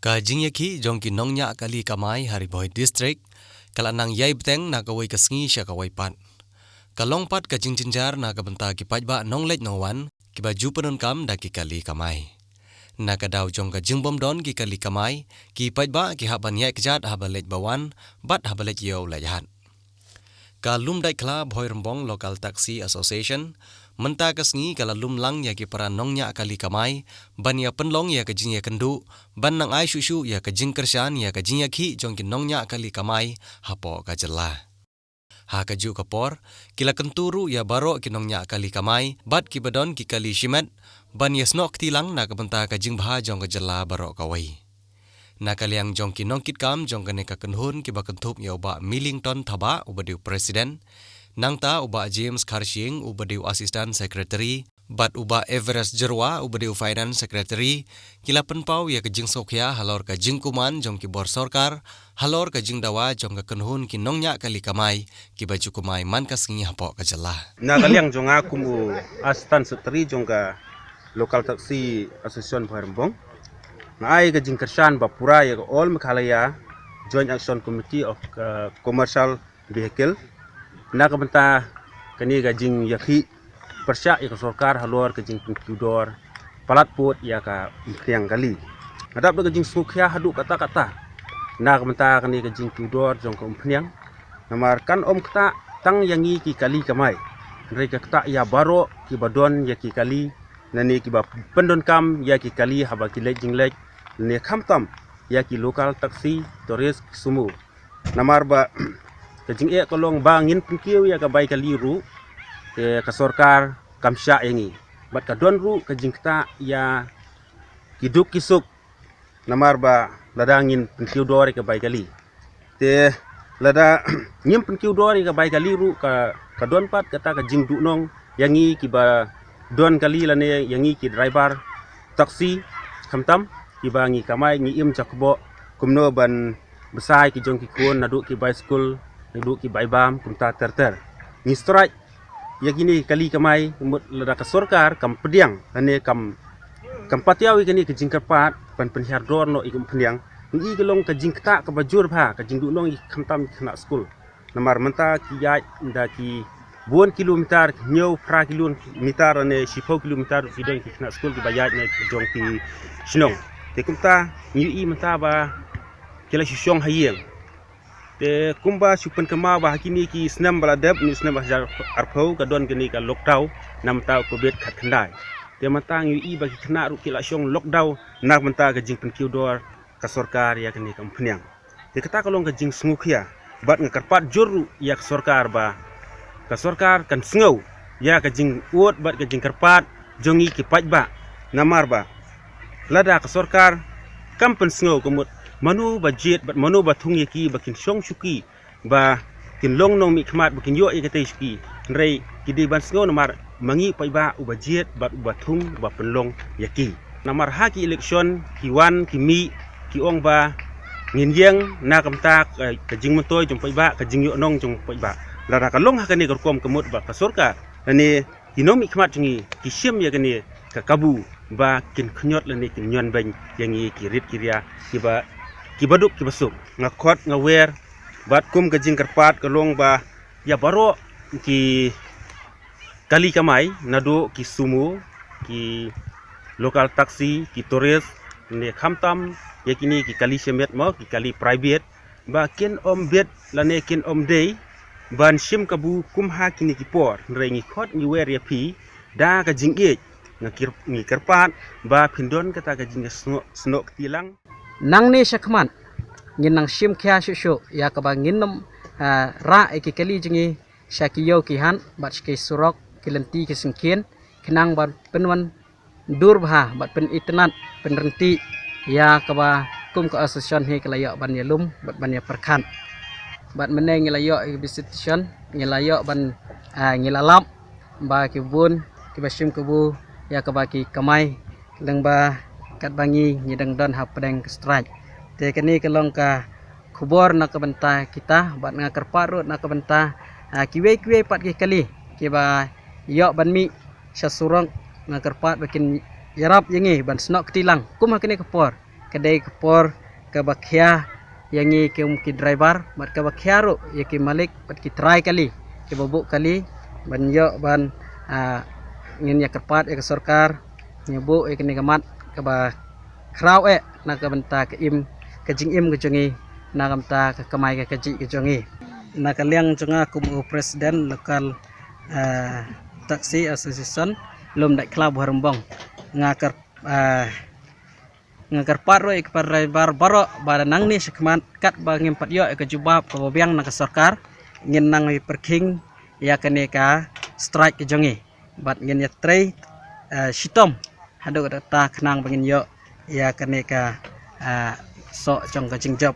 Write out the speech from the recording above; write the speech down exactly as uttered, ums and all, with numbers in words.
Ka jingïakhih jong ki nongñiah kali kamai ha Ri Bhoi District ka la nang ïai bteng na kawei ka sngi sha kawei pat. Ka long pat ka jingjynjar na ka bynta ki paidbah nongleit nongwan kiba ju pyndonkam da ki kali kamai. Na ka daw jong ka jingbym don ki kali kamai, ki paidbah ki hap ban ïaid kjat haba leit ba wan bad haba leit ïew leit hat. Ka Lumdaitkhla Bhoirymbong Local Taxi Association mynta ka sngi ka la lum lang ïa ki para nongñiah kali kamai ban ïa pynlong ïa ka jingïakynduh ban nang ai shuh shuh ïa ka jingkyrshan ïa ka jingïakhih jong ki nongñiah kali kamai hapoh ka jylla. Ha kajuh ka por, ki la kyntu ruh ïa baroh ki nongñiah kali kamai bad kiba don ki kali shimet ban ïasnoh kti lang na ka bynta ka jingbha jong ka jylla baroh kawei. Na ka liang jong ki nongkitkam jong kane ka kynhun kiba kynthup ïa u Bah Millington Thabah uba dei u President, nangta u Bah James Kharshiing uba dei u Assistant Secretary, bad u Bah Everest Jyrwa uba dei u Finance Secretary, ki la pynpaw ïa ka jingsngewkhia halor ka jingkuman jong ki bor sorkar halor ka jingdawa jong ka kynhun ki nongñiah kali kamai kiba ju kumai man ka sngi hapoh ka jylla. Na ka liang jong nga kum u Assistant Secretary jong ka Local Taxi Association Bhoirymbong, nga ai ka jingkyrshan ba pura ïa ka All Meghalaya Joint Action Committee of, uh, Commercial Vehicle na ka bynta kane ka jingïakhih pyrshah ïa ka sorkar halor ka jingpynkiew dor palat pud ïa ka umphniang kali. Nga dap da ka jingsngewkhia haduh katta katta na ka bynta kane ka jingkiew dor jong ka umphniang. Namar kan ym ktah tang ïa ngi ki kali kamai, hynrei ka ktah ïa baroh kiba don ïa ki kali, lane kiba pyndonkam ïa ki kali haba ki leit jingleit, lane khamtam ïa ki local taxi, tourist, sumo. Namar ba ka jingeh ka long ba ngin pynkiew ïa ka bai kali ruh, te ka sorkar kam shah ïa ngi. Bad ka don ruh ka jingktah ïa ki duk ki suk, namar ba lada ngin pynkiew dor ïa ka bai kali, te lada ngim pynkiew dor ïa ka bai kali ruh, ka, ka don pat kata ka jingduhnong ïa ngi kiba don kali lane ïa ngi ki driver taxi, khamtam kiba ngi kamai ngi im jakboh kumno ban bsa ïa ki jong ki khun, naduh ki bai skul, naduh ki bai bam, kumta ter ter. Ngi strike ïa kine ki kali kamai, mut lada ka sorkar kam pdiang lane kam, kam patiaw ïa kane ka jingkyrpad ban pynhiar dor noh ïa ka umphniang, ngi i ka long ka jingktah kaba jur bha, ka jingduhnong ïa khamtam ki khynnah skul. Namar mynta ki ïaid da ki bun kilometer, hynñiew phra kilometer lane shiphew kilometer, ki don ki khynnah skul kiba ïaid na ki jong ki shnong. Te kumta ngi ïohi mynta ba ki la shu shong ha ïing. Te kumba shu pynkynmaw ba ha kine ki snem ba la dep, ne snem ar hajar arphew, ka don kane ka lockdown na mynta u covid khatkhyndai. Te mynta ngi ïohi ba ki khynnah ruh ki la shong lockdown na mynta ka jingpynkiew dor ka sorkar ïa kane ka umphniang. Te kata ka long ka jingsngewkhia, bad nga kyrpad jur ruh ïa ka sorkar ba ka sorkar kan sngew ïa ka jingud bad ka jingkyrpad jong ngi ki paidbah. Namar ba lada ka sorkar kam pynsngew, ka mut mano ba jied bad mano ba thung ïa ki ba kin shong shuki ba kin long nongmihkhmat ba kin ïoh ïa katei shuki. Hynrei ki dei ban sngew namar ma ngi paidbah uba jied bad uba thung uba pynlong ïa ki. Namar ha ki election ki wan ki mih ki ong ba ngin ïeng na ka bynta ka, ka jingmyntoi jong paidbah, ka jingïohnong jong paidbah. Lada ka long ha kane ka rukom, ka mut ba ka sorkar lane ki nongmihkhmat jong ngi ki shim ïa kane ka kabu ba kin khñiot lane kin ñion beiñ ïa ngi ki rit ki ria kiba, kiba duk kiba suk. Nga khot nga wer bad kum ka jingkyrpad ka long ba ïa baroh ki kali kamai, naduh ki sumo, ki local taxi, ki tourist, ne khamtam ïa kine ki kali shimet mo, ki kali private, ba kin ym bit lane kin ym dei ban shim kabu kum ha kine ki por. Hynrei ngi khot ngi wer ïa phi da ka jingïeit, nga kyr-, ngi kyrpad ba phin don kata ka jingïasnoh, snoh kti lang. Nangne shakhmat ngin nang shim khia shuh shuh ïa kaba ngin ym, ah, rah ïa ki kali jong ngi sha ki ïew ki hat bad sha ki surok, ki lynti ki syngkien, khnang ban pynwan dur bha bad pynitynnad pynryntih ïa kaba kum ka association hi ka la ïoh ban ïalum bad ban ïapyrkhat. Bad mynne ngi la ïoh ïa ka visitation, ngi la ïoh ban, ah, ngi la lap ba ki bun kiba shim kabu ïa kaba ki kamai, lyngba katba ngi ngi dang don hapdeng ka strike. Te kane ka long ka khubor na ka bynta kita, bad nga kyrpad ruh na ka bynta, ah, kiwei kiwei pat ki kali kiba ïoh ban mih sha surok, nga kyrpad ba kin ïarap ïa ngi ban snoh kti lang kum ha kane ka por. ka dei ka por kaba khia ïa ngi ki, ki driver bad kaba khia ruh ïa ki malik bad ki trai kali kiba buh kali ban ïoh ban, ah, ngin ïa kyrpad ïa ka sorkar, ngin buh ïa kane ka mat kaba khraw eh na ka bynta ka im, ka jingim ka jong ngi, na ka bynta ka kamai ka kajih ka jong ngi. Na ka liang jong nga kum u president local, ah, taxi association Lumdaitkhla Buhaïrumbong, nga kyrp-, ah, nga kyrpad ruh ïa ki para driver baroh ba nangne shakhmat katba ngim pat ïoh ïa ka jubab kaba biang na ka sorkar, ngin nang ïa pyrkhing ïa kane ka strike ka jong ngi bad ngin ïatrei, eh, shitom haduh katta khnang ba ngin ïoh ïa kane ka, eh, soh jong ka jingjop.